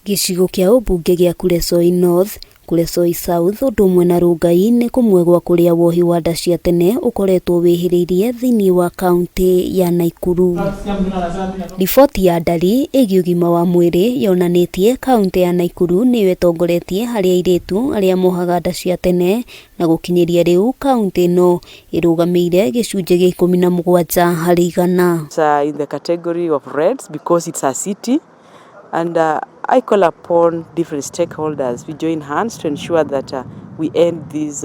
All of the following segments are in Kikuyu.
Gĩcigo kĩa ũmbunge gĩa Kuresoi North, Kuresoi South ũndũ ũmwe na Rongai nĩ kũmwe gwa kũrĩa wohi wa nda cia tene ũkoretwo wĩhĩrĩirie thĩinĩ wa kaunti ya Naikuru. Riboti ya ndari ĩgiĩ ũgima wa mwĩrĩ yonanĩtie kaunti ya Naikuru nĩyo ĩtongoretie harĩ airĩtu arĩa mohaga nda cia tene na gũkinyĩria rĩu kaunti ĩno ĩrũgamĩire gĩcunjĩ gĩa 17%. It's in the category of reds because it's a city, and I call upon different stakeholders. We join hands to ensure that we end this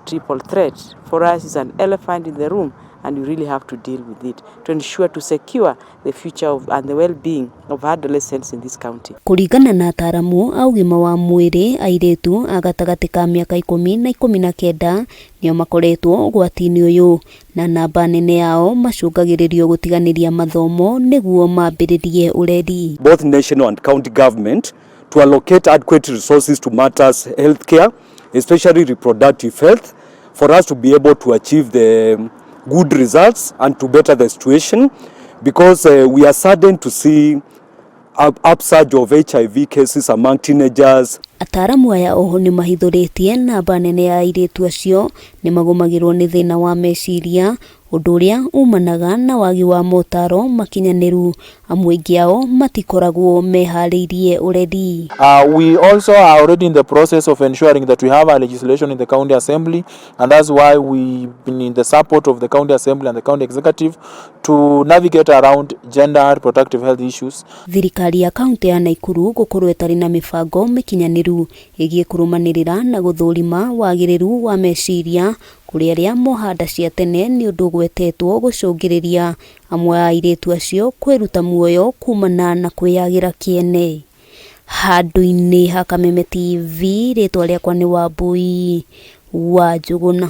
triple threat. For us, it's an elephant in the room, and we really have to deal with it to ensure to secure the future of and the well-being of adolescents in this county. Kũringana na ataramu a ũgima wa mwĩrĩ, airĩtu a gatagatĩ ka mĩaka 10 na 19 nĩo makoretwo ũgwati-inĩ ũyũ, na namba nene yao macũngagĩrĩrio gũtiganĩria mathomo nĩguo mambĩrĩrie ũreri. Both national and county government to allocate adequate resources to matters healthcare, especially reproductive health, for us to be able to achieve the good results and to better the situation, because we are saddened to see upsurge of HIV cases among teenagers. Ataramu aya oho nĩ mahithũrĩtie namba nene ya airĩtu acio nĩ magũmagĩrwo nĩ thĩna wa meciria, ũndũ ũrĩa umanaga na wagi wa motaro makinyanĩru, amu aingĩ ao matikoragwo meharĩirie ũreri. We also are already in the process of ensuring that we have a legislation in the county assembly, and that's why we've been in the support of the county assembly and the county executive to navigate around gender reproductive health issues. Thirikari ya kaunti ya Naikuru gũkorwo ĩtarĩ na mĩbango mĩkinyanĩru ĩgiĩ kũrũmanĩrĩra na gũthũrima wagĩrĩru wa meciria kũrĩ arĩa moha nda cia tene nĩ ũndũ ũgwetetwo gũcũngĩrĩria amwe a airĩtu acio kwĩruta muoyo kumana na kwĩyagĩra kĩene. Handũ-inĩ ha Kameme TV, rĩtwa rĩakwa nĩ Wambui wa Njũgũna.